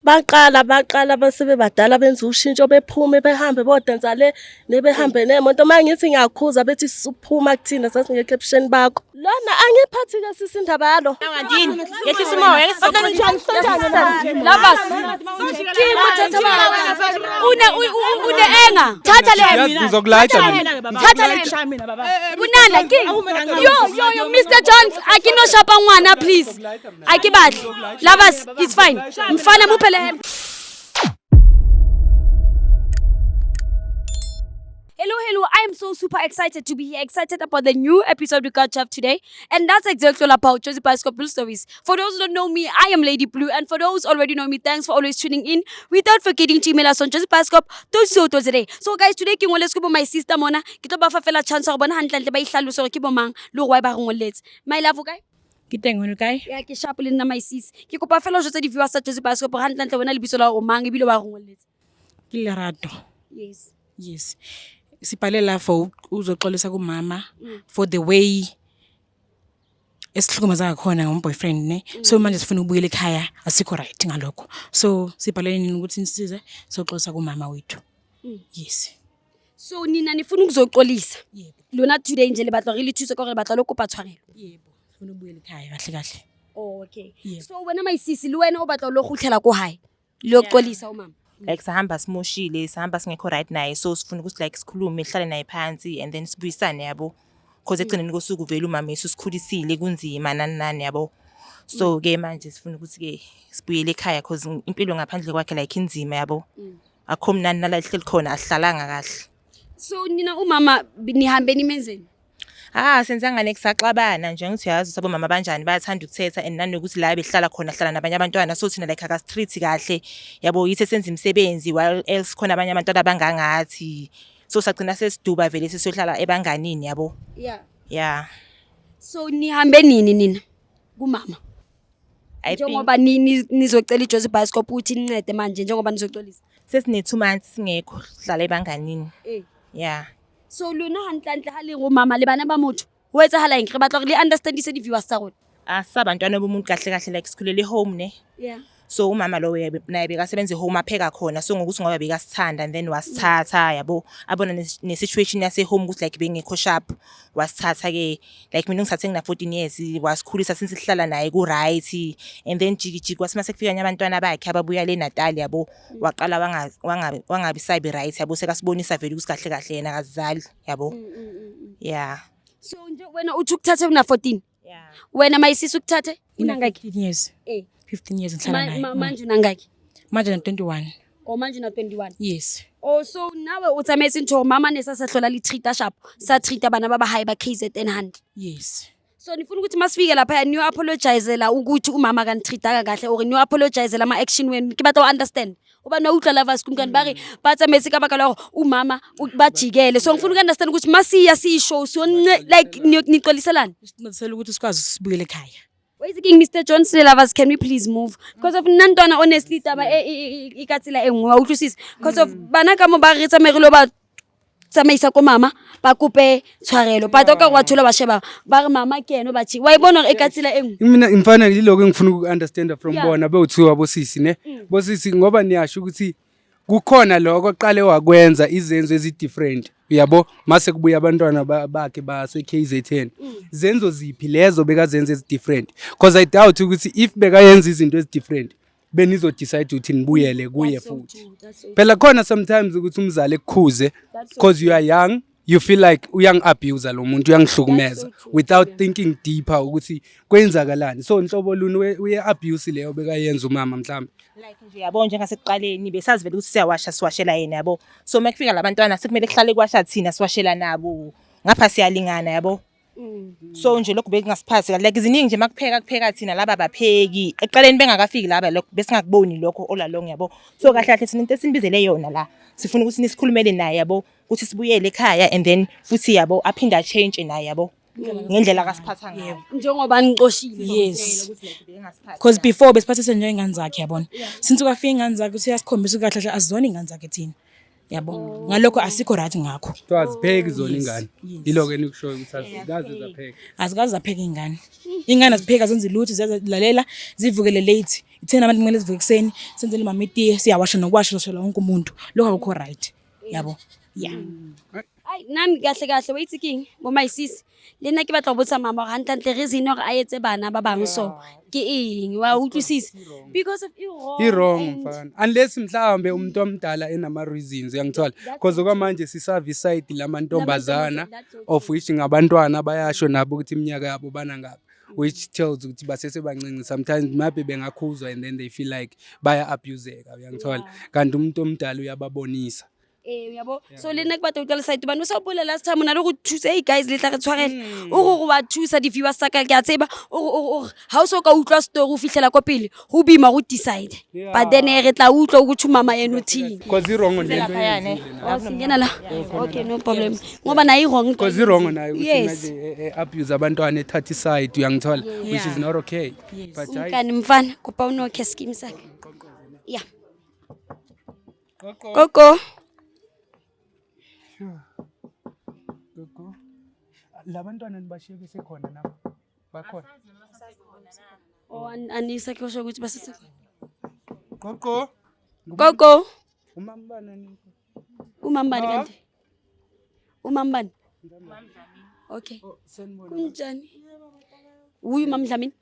Baqala baqala basebebadala benza ushintsho bephume behambe bodansa le nebehambe nemoto. Uma ngithi ngiyakhuza bethi suphuma kuthina sasingekho ebusheni bakho. Lona angiphathi-ke sisi indaba yalo. Andini, yehlisa umoya, yehlisa Lovers. Ke mothatha ba. Une une enga. Thatha le. Yazi ngizokulayitha mina. Thatha le. Unana ke. Yo yo yo Mr Jones, a ke no shapa ngwana please. A ke batle. Lovers, it's fine. Mfana muphe le hand. Hello, hello. I am so super excited to be here, excited about the new episode we got to have today. And that's exactly all about Josie Bioscope Blue Stories. For those who don't know me, I am Lady Blue. And for those already know me, thanks for always tuning in. Without forgetting to email us on josiebioscope.co.za. So guys, today ke ngoletse ke bo my sister mona. Ke tlo ba fa fela chance gore bona hantlentle ba ihlalose gore ke bo mang le gore why ba re ngoletse. My love, o kae? Ke teng wena o kae? Ya ke sharp le nna my sis. Ke kopa fela o jwetse di-viewers tsa Josie Bioscope gore hantlentle wena lebitso la o mang ebile wa re ngoletse. Ke Lerato. Yes. Yes. Sibhale la for uzoxolisa kumama for the way esihlukumeza ngakhona ngom-boyfriend ne. So manje sifuna ukubuyela ekhaya asikho right ngalokho. So sibhalele nini ukuthi nisize soxolisa kumama wethu. Yes. So nina nifuna ukuzoxolisa. Yebo. Lona today nje le batla re le thuse ka gore le batla lo kopa tshwarelo. Yebo. Sifuna ukubuyela ekhaya kahle kahle. Oh, okay. Yebo. So wena my sisi le wena o batla lo kgutlela ko hae. Le yoxolisa umama. Like sahamba simoshile, sahamba singekho right naye, so sifuna ukuthi like sikhulume, sihlale naye phansi and then sibuyisane yabo, cause ekugcineni kosuku vele umama yethu usikhulisile kunzima nani nani yabo. So ke manje sifuna ukuthi ke sibuyele ekhaya cause impilo ngaphandle kwakhe like inzima yabo, akukho mnandi nala ehleli khona asihlalanga kahle. So nina umama nihambe nimenzeni? Ah, senzanga next saxabana nje ngithi uyazi ukuthi abomama banjani bayathanda ukuthetha and nanokuthi la behlala khona hlala nabanye abantwana, so thina like akasitreat kahle yabo, yithi esenza imisebenzi while else khona abanye abantwana abangangathi, so sagcina sesiduba vele sesiyohlala ebanganini yabo. Yeah. Yeah. So nihambe nini nina kumama? I think Njengoba nizocela iJozi Bioscope ukuthi nincede manje njengoba nizoxolisa. Sesine 2 months singekho, sihlala ebanganini. Eh. Yeah. So lona hantlentle ha le go mama le bana ba motho ho etsahala eng? Re batla gore le understandise di-viewers tsa rona. Asabantwana bomuntu kahle kahle, like sikhulele home ne. So umama lo naye bekasebenza e-home apheka khona, so ngokuthi ngoba bekasithanda and then wasithatha yabo, abona ne-situation yase-home ukuthi like bengekho sharp, wasithatha ke like mina ngithathe ngina 14 years, wasikhulisa since sihlala naye ku-right, and then jiki jiki wathi mase kufika abantwana bakhe ababuya le Natal yabo, waqala wangabi sabi right yabo, sekasibonisa vele ukuthi kahle kahle yena akazali yabo. Yeah. So nje wena uthi ukuthathe una 14. Yeah. Wena mayisisi ukuthathe Ina unangaki? 15 years. Eh. 15 years ngihlala naye. Manje unangaki? Manje na 21. O manje una 21. Yes. Oh, so nawe o tsamaetse ntho mama ne sa sa hlola le treat sharp. Sa treat bana ba ba hae ba KZN hand. Yes. So nifuna ukuthi masifike lapha niyo apologizela ukuthi umama kanitreatanga kahle or niyo apologizela ama action wenu. Ke batla o understand. Uba no utlwa lovers kumkani ba re ba tsamaetse ka baka la gore umama bajikele. So ngifuna uku-understand ukuthi masiya siyi-show so like nixoliselana. Sincedisela ukuthi sikwazi sibuyele ekhaya. Wait king Mr Johnson lovers, can we please move? Because of nna ntwana honestly taba e ka tsela e nngwe wa utlwisisa. Because of bana ka mo ba re tsamaye re lo ba tsamaisa ko mama ba kope tshwarelo, but o ka re wa thola ba sheba ba re mama ke ene o ba wa e bona gore e ka tsela e nngwe. Mina mfana yiloko engifuna uku-understanda from Yeah. bona bewuthiwa bosisi ne. Bosisi ngoba niyasho ukuthi kukhona lokho oqale wakwenza izenzo ezi-different uyabo, mase kubuya abantwana bakhe base-KZN. Zenzo ziphi lezo bekazenza ezi-different? Because I doubt ukuthi if bekayenza izinto ezi-different benizodecide ukuthi nibuyele kuye That's so futhi. true, that's so Phela khona sometimes ukuthi umzali ekukhuze That's so because you are young, you feel like uyangi-abuse lo muntu, uyangihlukumeza That's so true, without yeah. thinking deeper ukuthi kwenzakalani. So nhlobo luni uye-abuse leyo bekayenza umama mhlawumbe? Like nje yabo, njengasekuqaleni besazi vele ukuthi siyawasha, siwashela yena yabo, so uma kufika labantwana sekumele kuhlale kwasha thina, siwashela nabo ngapha siyalingana yabo. So nje lokhu bekungasiphathi kahle, like ziningi nje makupheka kupheka thina, laba abapheki ekuqaleni bengakafiki laba, lokho besingakuboni lokho all along yabo. So kahle kahle thina into esinibizele yona la, sifuna ukuthi nisikhulumele naye yabo, ukuthi sibuyele ekhaya and then futhi yabo aphinde a-change naye yabo, ngendlela akasiphatha ngayo. Njengoba nicoshile. Yes. Because before besiphathise njengengane zakhe yabona. Since kwafika ingane zakhe useyasikhombisa ukuthi kahle kahle azizona ingane zakhe thina. Yabo. Ngalokho asikho right ngakho. Kuthiwa azipheki zona ingane. Yes. Yiloko enikushoyo ukuthi azikaze zapheka. Azikaze zapheka ingane. Ingane azipheki azenzi lutho ziyazilalela zivukele late. Ithena abantu kumele sivuke ekuseni senzele mama itiye siyawasha nokuwasha soshela wonke umuntu. Lokho akukho right. Yabo. Yeah. Ai, nami kahle kahle wa itse keng bo my sis le nna ke batla go botsa mama gore gantlentle reason gore a etse bana ba bangwe so ke eng wa utlwisisa because of i-wrong I-wrong and- mfana. Unless mhlawumbe umuntu omdala enama reasons uyangithola. Because okwamanje sisave iside lamantombazana That's okay. of which ngabantwana bayasho nabo ukuthi iminyaka yabo banangaphi. Which tells ukuthi basesebancinci sometimes maybe bengakhuzwa and then they feel like baya abuseka uyangithola. Kanti umuntu omdala uyababonisa. Ee, uyabo so le nna ke batla go utlwa le side bane o sa gopola last time o na le go thusa hey guys le tla re tshwarela o gore wa thusa di-viewers tsa ka ke a tseba o gore ga o se o ka utlwa story o fitlhela ko pele go boima go decide but then re tla utlwa ukuthi umama yena uthini. Because i-wrong lento Laphaya ne. eyenzile nayo. Oh, singena la okay no problem ngoba nayo i-wrong. Because i-wrong nayo ukuthi Yes. manje abuse abantwana ethatha iside uyangithola which is not okay. But hayi Umkani mfana kopa unokhe scheme sakhe ya koko. Gogo. Labantwana nibashiye besekhona nabo. Bakhona. Oh, anisakhe usho ukuthi basese Gogo. koko. Umambana ni. Umambani kanti umambani okay. Sanibona. Kunjani uyu mamdlamini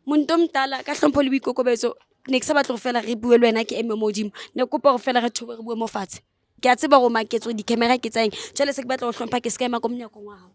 muntu omdala ka hlompho le boikokobetso ne ke sa batle go fela re bue le wena ke eme mo godimo ne ke kopa go fela re thobe re bue mo fatshe ke a tseba gore maketso di-camera ke tsa eng jale se ke batla go hlompha ke se ka ema ko monyakong wa gago.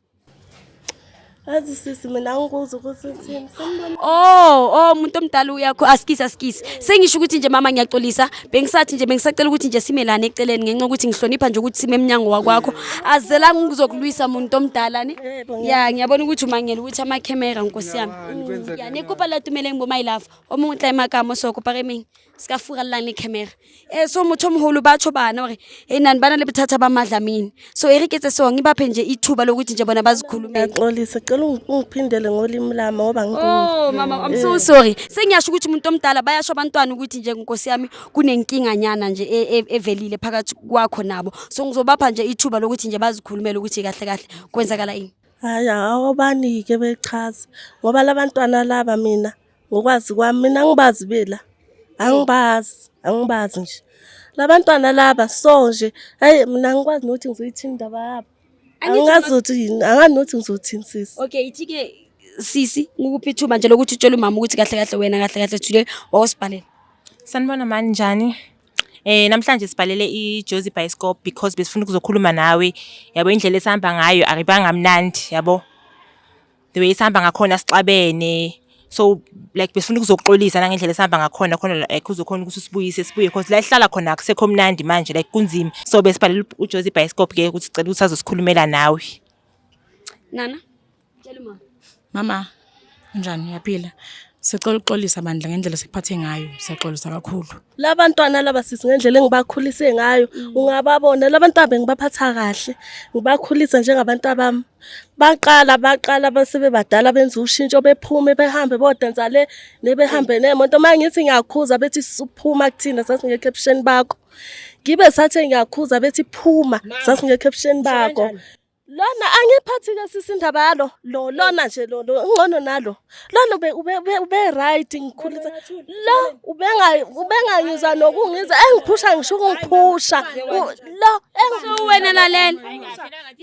Azi sisi mina angikuzi ukuthi uthini. Sanibona. Oh, umuntu omdala uyakho asikisi asikisi. Sengisho ukuthi nje mama ngiyaxolisa, bengisathi nje bengisacela ukuthi nje simelane eceleni ngenxa yokuthi ngihlonipha nje ukuthi sime emnyango wakwakho. Azelanga ukuzokulwisa umuntu omdala ne. Yebo, Ya, ngiyabona ukuthi umangela ukuthi ama camera nkosi yami. Kwenza Ya, ne kopa la tumeleng bo my love. O mongwe tla ema ka mo so kopa re meng. Ska furallang le camera. So motho o moholo batho bana hore e nani bana le bothata ba madlamini. So e re ke tse so ngibaphe nje ithuba lokuthi nje bona bazikhulumele. Ngiyaxolisa, cela ungiphindele ngolimi lami ngoba ngikude. Oh mama, I'm so sorry. Sengiyasho ukuthi umuntu omdala bayasho abantwana ukuthi nje nkosi yami kunenkinga nyana nje evelile phakathi kwakho nabo. So ngizobapha nje ithuba lokuthi nje bazikhulumele ukuthi kahle kahle kwenzakala ini. Hhayi, awubanike bechaza ngoba labantwana laba mina ngokwazi kwami mina angibazi bela. Angibazi, angibazi nje. Labantwana laba so nje, hayi mina angikwazi nokuthi ngizoyithini indaba yabo. Angazi ukuthi yini, angazi nokuthi ngizothini sisi. Okay, ithi ke sisi ngikuphi ithuba nje lokuthi utshele umama ukuthi kahle kahle wena kahle kahle today wawusibhalela. Sanibona mani njani? Namhlanje sibhalele iJozi Bioscope because besifuna ukuzokhuluma nawe. Yabo indlela esihamba ngayo akibanga mnandi, yabo. The way esihamba ngakhona sixabene. So like besifuna ukuzoxolisa nangendlela esihamba ngakhona khona like uzokhona ukuthi usibuyise sibuye because la esihlala khona akusekho mnandi manje like kunzima. So besibhalele uJozi Bioscope ke ukuthi sicela ukuthi azosikhulumela nawe. Nana, tshela umama. Mama, unjani? Uyaphila? Sicela ukuxolisa bandla ngendlela sikuphathe ngayo. Siyaxolisa kakhulu. Labantwana laba sisi ngendlela engibakhulise ngayo ungababona labantwana bengibaphatha kahle ngibakhulisa njengabantu abami baqala basebebadala benza ushintsho bephume behambe bodansa le nebehambe nemoto uma ngithi ngiyakhuza bethi suphuma kuthina sasingekho ebusheni bakho ngibe sathe ngiyakhuza bethi phuma sasingekho ebusheni bakho lona angiphathi ke sisi indaba yalo lo lona nje lo ngcono nalo lona ube right ngikhulisa lo ubengangizwa nokungizwa engiphusha ngisho ukungiphusha lo So wena lalela.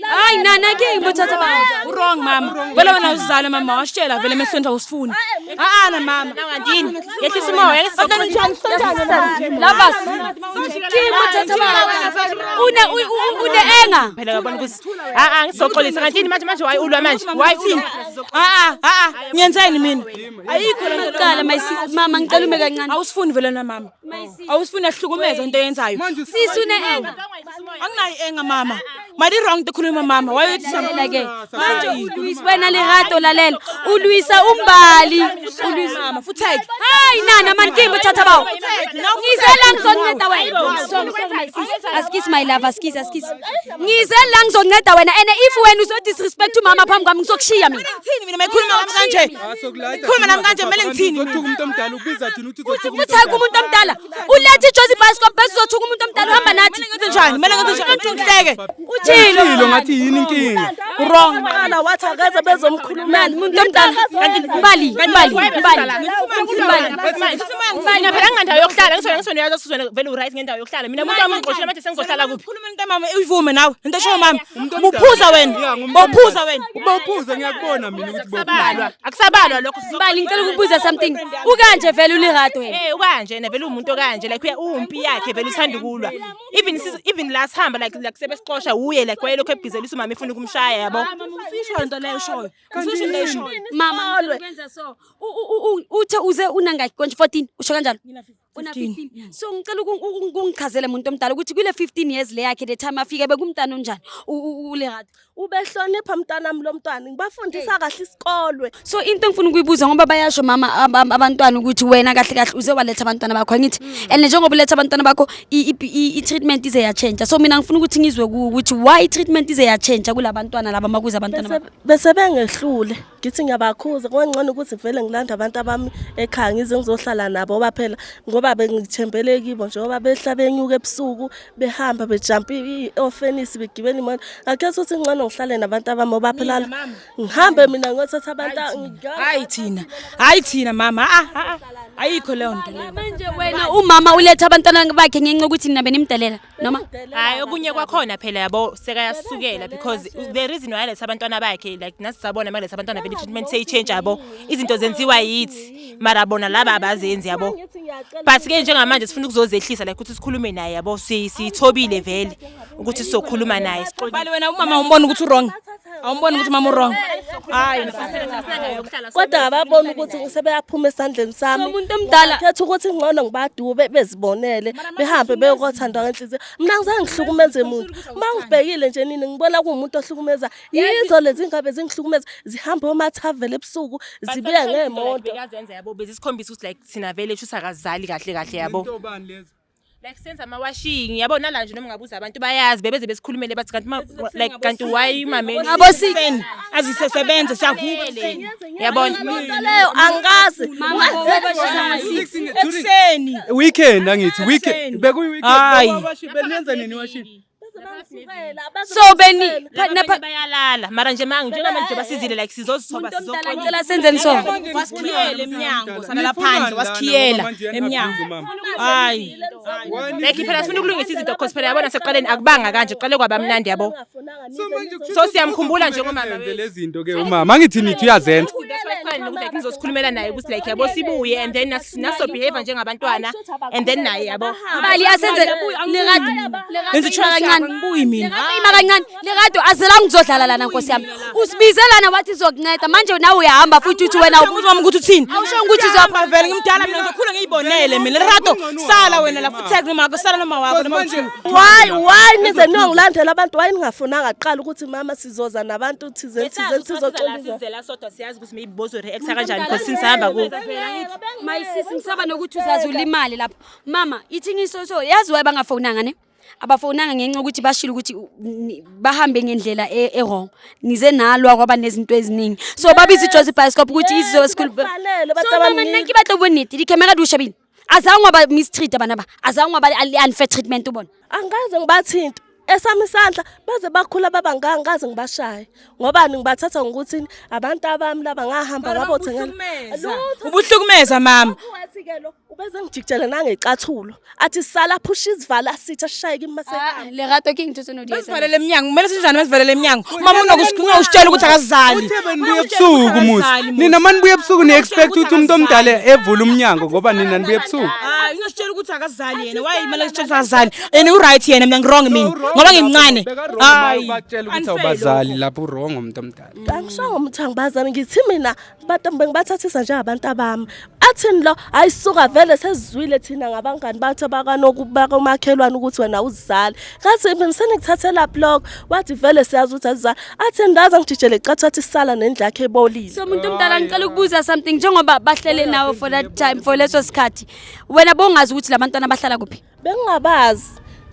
Hayi nana ke ngibuthatha ba. Wrong mama. Vele wena uzala mama washela vele emehlweni awusifuni. Ah na mama. Nangandini, yehlisa umoya, Lovers. Ke ngibuthatha ba. Une une enga. Phela uyabona ukuthi ah ngizoxolisa kantini manje manje why ulwa manje why thini? Ah ah ah ngiyenzeni mina? Ayikho le nto. Qala my sis mama ngicela ume kancane. Awusifuni vele na mama. Awusifuni ahlukumeza into oyenzayo. Sisi une enga. Anginayo enga mama. Mali wrong to mama. Why uthi Lalela ke. Manje uLuis wena lerato lalela. Ulwisa umbali. Ulwisa mama futhi ayike. Hayi nana man ke ngibuthatha bawo. Ngize la ngizonceda wena. Sorry sorry my sis. Askisi my love askisi askisi. Ngize la ngizonceda wena and if wena uzo disrespect umama phambi kwami ngizokushiya mina. Ngithini mina mayikhuluma nami kanje? Khuluma nami kanje kumele ngithini mina? Uzothuka umuntu omdala ukubiza thina ukuthi uzothuka umuntu Uthi umuntu omdala ulethe iJozi Jozi Bioscope bese uzothuka umuntu omdala uhamba nathi. Kumele ngenze njani? Kumele ngenze njani? Ukuthi ngihleke. Uthilo. Uthilo ngathi yini inkinga? Wrong. Qala wathi akaze bezomkhulumela. Umuntu omdala kanti Mbali, Mbali, Mbali. Mbali. Mina phela ngingandawo yokuhlala ngisona ngisona uyazi usizona vele uright ngendawo yokuhlala mina umuntu wami ungixoshile manje sengizohlala kuphi? Khuluma into mama uyivume nawe. Into eshoyo mama. Buphuza wena. Yeah, ngumuntu Buphuza wena. Bawuphuza ngiyakubona mina ukuthi bawuphuza. Akusabalwa, akusabalwa lokho. Mbali ngicela ukubuza something. Ukanje vele uLerato wena. Eh ukanje na vele umuntu okanje like uya umpi yakhe vele uthanda ukulwa. Even even la sihamba like sebesixosha uye like wayelokhu ebhizelisa umama efuna ukumshaya yabo. Usisho into leyo ushoyo. Usisho into leyo ushoyo. Mama ngicela ukwenza so. Uthe uze unangaki konje 14 usho kanjalo? Una 15. So ngicela ukungichazela umuntu omdala ukuthi kule 15 years le yakhe the time afike bekumntana onjani uLerato. Ubehlonipha mntanami lo mntwana, ngibafundisa kahle isikolwe. So into engifuna ukuyibuza ngoba bayasho mama abantwana ukuthi wena kahle kahle uze waletha abantwana bakho angithi and njengoba uletha abantwana bakho i-treatment ize yatshentsha, so mina ngifuna ukuthi ngizwe kuwe ukuthi why i-treatment ize yatshentsha kulabantwana laba makuze abantwana bakho. Bese bengehlule ngithi ngiyabakhuza, kwangcono ukuthi vele ngilanda abantu abami ekhaya ngize ngizohlala nabo ngoba phela ngoba bengithembele kibo njengoba behla benyuka ebusuku behamba bejampa i-ofenisi begibela imoto. Ngakhetha ukuthi ngcono ngihlale nabantu abami ngoba phela ngihambe mina ngiyothatha abantu. Hayi thina. Hayi thina mama. Ah ah. Ayikho leyo nto leyo. Manje wena umama uletha abantwana bakhe ngenxa yokuthi nina benimdelela noma? Hayi okunye kwakhona phela yabo sekayasukela because the reason why aletha abantwana bakhe like nasisabona makuletha abantwana vele treatment seyichange yabo, izinto zenziwa yithi mara bona laba abazenzi yabo. But ke njengamanje sifuna ukuzozehlisa like ukuthi sikhulume naye yabo, sithobile vele ukuthi sizokhuluma naye. Bali wena umama umbona ukuthi wrong. Awumboni ukuthi mama wrong. Hayi. Kodwa ababoni ukuthi sebeyaphuma esandleni sami. So umuntu omdala- khetha ukuthi ngcono ngibadube bezibonele behambe beyokothandwa ngenhliziyo. Mina ngizange ngihlukumeze muntu. Uma ngibhekile nje nini ngibona kuwumuntu ohlukumeza. Yizo lezi ngabe zingihlukumeza zihamba omathavela ebusuku zibuya ngemoto. Bekazenza yabo, bezisikhombisa ukuthi like thina vele shuthi akazali kahle kahle yabo. Into bani lezo? Like senza ama-washing yabo, nala nje noma ungabuza abantu bayazi bebeze besikhulumele bathi kanti like kanti why mameni Ngabo six. Azisesebenze siyavuka. Yabona. Imoto leyo angazi. Mama bashisa ngo-6. Ekuseni. Weekend angithi weekend. Bekuyi Hayi. weekend. Benenza nini washing? So beni Napa bayalala mara nje manje njengamanje basizile like sizozithoba umuntu omdala sizoxola. ngicela senzeni so. Wasikhiyela emnyango salala phandle wasikhiyela emnyango. Hayi. Like phela sifuna ukulungisa izinto cause phela yabona sekuqaleni akubanga kanje, kuqale kwaba mnandi yabo. So siyamkhumbula njengomama wethu. Lezi zinto ke umama angithi nithi uyazenza. That's why siqale nokuthi like ngizozikhulumela naye ukuthi like yabo sibuye and then naso behave njengabantwana and then naye yabo. Mbali asenze Lerato. Lerato Yenza ima choice yakho, kancane. ngibuyi mina. Lerato ima kancane. Lerato azelanga ukuzodlala lana nkosi yami. Usibize lana wathi izokunceda manje nawe uyahamba futhi uthi wena Ubuza mama ukuthi uthini? Awusho ukuthi Uhamba vele ngimdala mina ngizokhula ngiyibonele mina. Lerato sala wena la futhi noma wakho sala noma wakho noma uthini. Why nize niyongilandela abantu, why ningafunanga kuqala ukuthi mama sizoza nabantu thizeni thizeni sizoxolisa. Sizela sodwa siyazi ukuthi maybe bozo react kanjani because since sihamba ku My sis ngisaba nokuthi uzaze ulimale lapho. Mama ithi ngiso so yazi why bangafonanga ne? Abafonanga ngenxa yokuthi bashilo ukuthi bahambe ngendlela e-wrong. Nize nalwa kwaba nezinto eziningi. So babiza iJozi Bioscope ukuthi Yes, izobe school. bekufanele, abantu So mama abaningi. nna ke batla bonnete di-camera di o shebile. Azange waba mistreat bana ba. Azange waba unfair treatment o bona. Angikaze ngibathinte esami isandla baze bakhula baba ngangikaze ngibashaye ngobani ngibathatha ngokuthi abantu abami laba ngahamba ngabothengela. Ubuhlukumeza mama. Wathi-ke lo ubeze ngijikijele nangecathulo athi sala phusha isivala asithi asishaye kimi mase. Ah, Lerato ke ntho tseno di etsang. Basivalele emnyango. Kumele sinjani basivalele emnyango? Mama unokusitshela ukuthi akazali. Uthe benibuya ebusuku musi. Nina manibuya ebusuku ni expect ukuthi umuntu omdala evule umnyango ngoba nina nibuya ebusuku. Hayi, ungasitshela ukuthi akazali yena. Why imali asitshela ukuthi akazali? Yena u-right yena, mina ngi-wrong mina. Ngoba ngimncane. Hayi. Batshela ukuthi Unfair awubazali lapho u-wrong umuntu omdala. Angishongo ukuthi angibazani, ngithi mina abantu bengibathathisa njengabantu abami. Athini lo ayisuka vele sesizwile thina ngabangani bathe bakamakhelwane ukuthi wena uzizali. Ngathi mina senikuthathela lokho, wathi vele siyazi ukuthi azizali. Athi ndaza ngijijele icathu athi sala nendlu yakhe ebolile. So umuntu omdala ngicela ukubuza something njengoba bahlele nawe for that time for leso sikhathi. Wena bongazi ukuthi labantwana bahlala kuphi? Bengingabazi.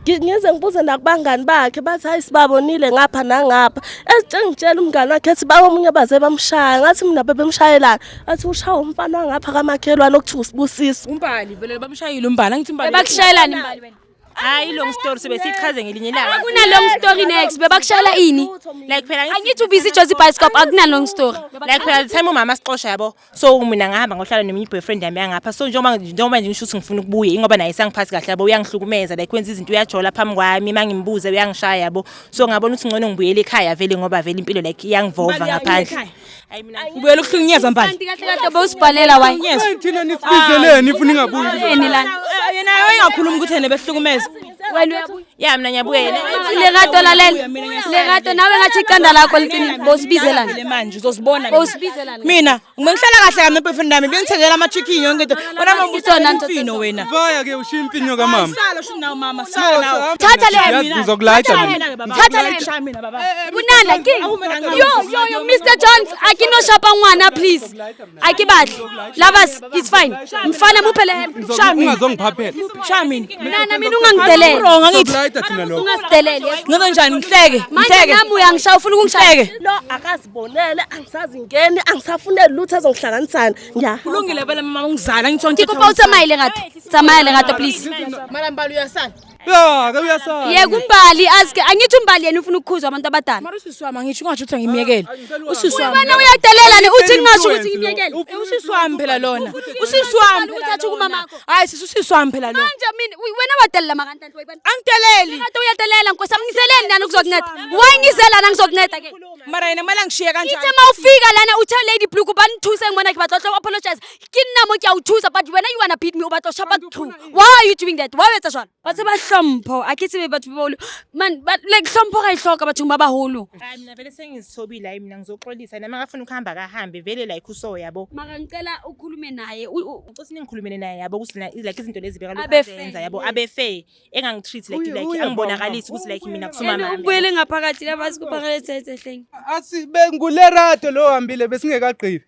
Ngize ngibuze nakubangani bakhe bathi hayi sibabonile ngapha nangapha. Ezitshengitshela umngani wakhe ethi bawomunye baze bamshaya. Ngathi mina bebemshayelana. Athi ushawa umfana wangapha kamakhelwane okuthiwa uSibusiso. Umbali vele bamshayile umbali angithi umbali. Bebakushayelani Mbali wena? Hayi, long story sobe siyichaze ngelinye ilanga. Akuna long story next. Bebakushayela ini? Like phela ngithi Angithi ubhizi Jozi Bioscope akuna long story. Like phela the time umama sixosha yabo, so mina ngahamba ngohlala neminye boyfriend yami yangapha. So njengoba nje ngisho ukuthi ngifuna ukubuya ingoba naye sangiphathi kahle yabo, uyangihlukumeza, like wenza izinto, uyajola phambi kwami, mangimbuze uyangishaya yabo. So ngabona ukuthi ngcono ngibuyele ekhaya vele ngoba vele impilo like iyangivova Mbali, ngaphandle. ekhaya. Hayi mina Ubuyela ukuhlukunyezwa mbali. Kanti kahle kahle bowusibhalela why? Hey, thina nisibizeleni ifuna ingabuyi. Yini lana? Yena wayengakhuluma ukuthi yena behlukumeza. Wena uyabuya. Ya, mina ngiyabuya yena. Lerato, lalela. Lerato, nawe ngathi iqanda lakho liqinile. Bowusibizelana. Le manje uzosibona. Bowusibizelana. Mina ngihlala kahle kami boyfriend yami bengithengela ama chicken yonke into. Wena mama Sona nto- umfino wena. Vaya ke ushiya imfinyo kamama. Sala sho nawe mama, sala nawe. Thatha le Yazi ngizokulayita mina. Thatha le Shaya mina baba. Kunana ke. Yo yo yo Mr Jones, akinoshapa ngwana please. Akibahle. Lovers, it's fine. Mfana muphe le hemp. Shaya mina. Ungazongiphaphela. Shaya mina. Nana mina ungangideleli. Wrong angithi. Ngizokulayita thina lokho. Ungasideleli. Yes. Ngenze njani ngihleke? Manje Ngihleke. nami uyangishaya ufuna ukungishaya. Ngihleke. Lo akazibonele angisazingeni angisafuneli lutho ezongihlanganisana. Ngiyahamba. Kulungile vele mama ungizala ngithi Ke kopa o tsamaye Lerato. Tsamaya Lerato please. Mara mbali uyasala. Ya, ke uyasala. Yeka uMbali aske angithi uMbali yena ufuna ukukhuzwa abantu abadala. Mara usisi wami angisho ungasho ukuthi ngimyekele. Usisi wami. Wena uyadelela ne uthi ngingasho ukuthi ngimyekele. Usisi wami phela lona. Usisi wami. Ukuthi athi kumamakho. Hayi sisi usisi wami phela lona. Manje mina wena wadelela makantanhlo wayibona. Angiteleli. Lerato uyadelela nkosi yami ngizeleni lana ukuzokunceda. Why ngizelana ngizokunceda ke? Mara yena kumele angishiye kanjani? Ithe mawufika lana uthe Lady Blue kuba nithuse ngibona ke batla o apologize. Ke nna mo ke a o thusa but wena you wanna beat me o batla o shapa two. Why are you doing that? Why o etsa jwalo? Ba tseba hlompho. A ke tsebe batho ba baholo. Man, ba like hlompho ga e hloka bathong ba baholo. Hayi mina vele sengizithobile, hayi mina ngizoxolisa nami akafuna ukuhamba akahambe vele like uso yabo. Mara ngicela ukhulume naye. Uthi ningikhulumele naye yabo ukuthi like izinto lezi Abe bekalokhu fair, azenza yabo, abe fair engangitreat like Uye- like uye angibonakalisi ukuthi like mina kusumama Ene wami. ubuyele ngaphakathi lapha sikuphakele thethe hleng. Asi benguLerato lo hambile besingekagqibi.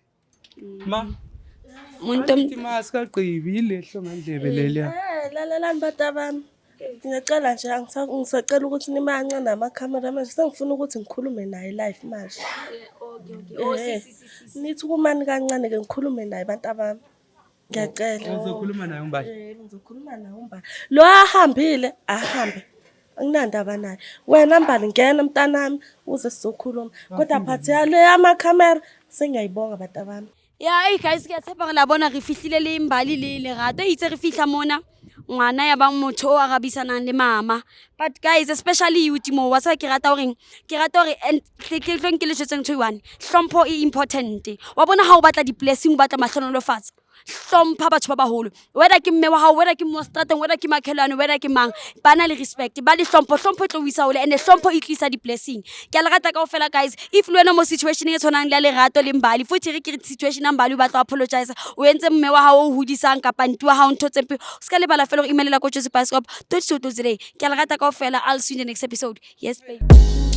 Ma, Umuntu ithi ma sikagqibi ilehlo ngandlebe leliya. Eh, lalelani bantu bami. Ngiyacela nje ngisacela ukuthi nimanca namakhamera manje sengifuna ukuthi ngikhulume naye live manje. Oh, Eh, nithi kumani kancane ke ngikhulume naye bantu abami. Ngiyacela. Uzokhuluma naye umbali. Eh, ngizokhuluma naye uMbali. Lo ahambile, ahambe. Anginandaba naye. Wena Mbali ngena mntanami uze sizokhuluma. Kodwa phathi le amakhamera sengiyayibonga bantu abami. Ya, ei guys, ke a tshepa gore la bona re fihlile le Mbali le Lerato. E itse re fihla mona ngwana ya ba motho o arabisanang le mama. But guys, especially you Timo, wa tseba ke rata horeng, ke rata hore and ke tlo nke le jwetseng ntho e one. Hlompho e important. Wa bona ha o batla di-blessing, o batla mahlonolofatso. Hlompha batho ba baholo. Whether ke mme wa hao, whether ke mme wa seterateng, whether ke makhelwane, whether ke mang, ba na le respect, ba le hlompho. Hlompho e tlo o isa hole and hlompho e tlisa di-blessing. Ke a le rata kaofela guys. If le wena mo situation e tshwanang le ya Lerato le Mbali, futhi re ke re situation ya Mbali o batla ho apologize, o entse mme wa hao o hodisang kapa ntu wa hao ntho tse mpe, o ska lebala fela hore email-ela ko Jozi Bioscope 32 today. Ke a le rata kaofela. I'll see you in the next episode. Yes babe.